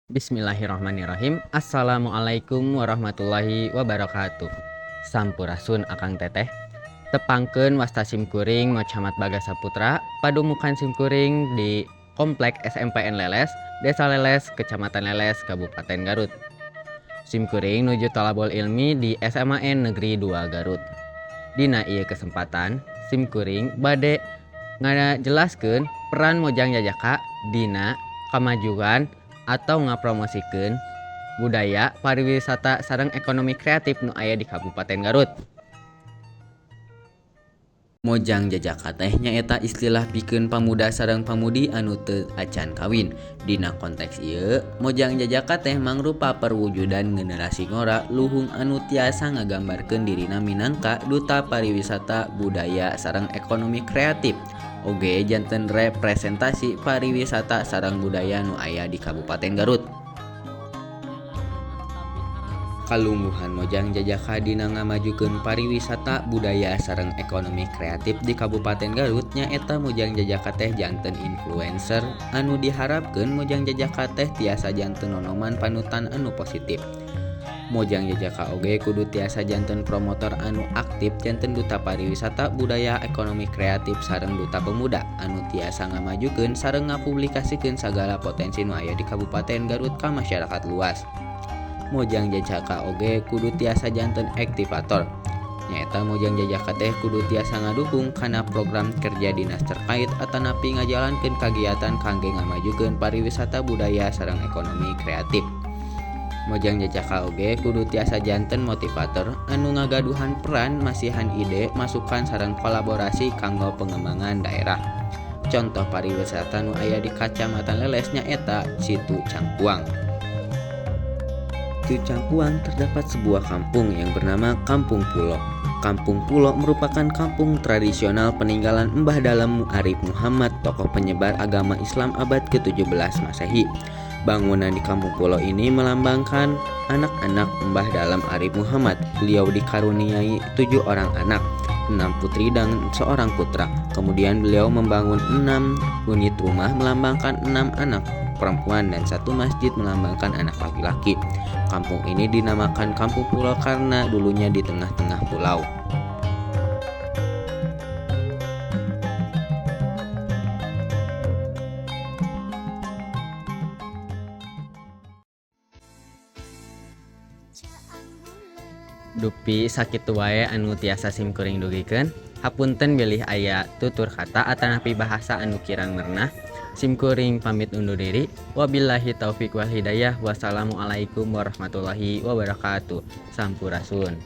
Bismillahirrahmanirrahim. Assalamualaikum warahmatullahi wabarakatuh. Sampurasun, Akang, Teteh. Tepangkeun, wasta simkuring Mochamat Bagas Saputra, padumukan simkuring di Komplek SMPN Leles, Desa Leles, Kecamatan Leles, Kabupaten Garut. Simkuring nuju tolabul ilmi di SMAN Negeri 2 Garut. Dina ieu kesempatan, simkuring bade ngajelaskeun peran Mojang Jajaka dina kamajuan atau ngapromosikeun budaya, pariwisata, sareng ekonomi kreatif nu aya di Kabupaten Garut. Mojang Jajaka teh nyaeta istilah pikeun pamuda sareng pamudi anu teu acan kawin. Dina konteks ieu, Mojang Jajaka teh mangrupa perwujudan generasi ngora luhung anu tiasa ngagambarkeun dirina minangka duta pariwisata, budaya, sareng ekonomi kreatif, oge janten representasi pariwisata sareng budaya nu aya di Kabupaten Garut. Kalungguhan Mojang Jajaka dina ngamajukeun pariwisata, budaya, sareng ekonomi kreatif di Kabupaten Garut nyaeta Mojang Jajaka teh janten influencer anu diharapkeun Mojang Jajaka teh tiasa janten nonoman panutan anu positif. Mojang Jajaka oge kudu tiasa janten promotor anu aktif, janten duta pariwisata, budaya, ekonomi kreatif, sareng duta pemuda anu tiasa ngamajukeun sareng ngapublikasikeun sagala potensi nu aya di Kabupaten Garut ka masyarakat luas. Mojang Jajaka oge kudu tiasa janten aktivator, nyaeta Mojang Jajaka teh kudu tiasa ngadukung kana program kerja dinas terkait atanapi ngajalankeun kagiatan kangge ngamajukeun pariwisata, budaya, sareng ekonomi kreatif. Mojang Jajaka oge kudu tiasa janten motivator anu ngagaduhan peran masihan ide, masukan, sareng kolaborasi kanggo pengembangan daerah. Contoh pariwisata nu aya di Kacamatan Leles nyaeta Situ Cangkuang. Situ Cangkuang terdapat sebuah kampung yang bernama Kampung Pulo. Kampung Pulo merupakan kampung tradisional peninggalan Mbah Dalem Arif Muhammad, tokoh penyebar agama Islam abad ke-17 Masehi. Bangunan di Kampung Pulo ini melambangkan anak-anak Mbah Dalem Arif Muhammad. Beliau dikaruniai tujuh orang anak, enam putri dan seorang putra. Kemudian beliau membangun enam unit rumah melambangkan enam anak perempuan dan satu masjid melambangkan anak laki-laki. Kampung ini dinamakan Kampung Pulo karena dulunya di tengah-tengah pulau. Dupi sakitu wae anu tiasa simkuring dugikeun. Hapunten bilih aya tutur kata atanapi bahasa anu kirang merenah. Simkuring pamit undur diri. Wabillahi taufik wal hidayah. Wassalamualaikum warahmatullahi wabarakatuh. Sampurasun.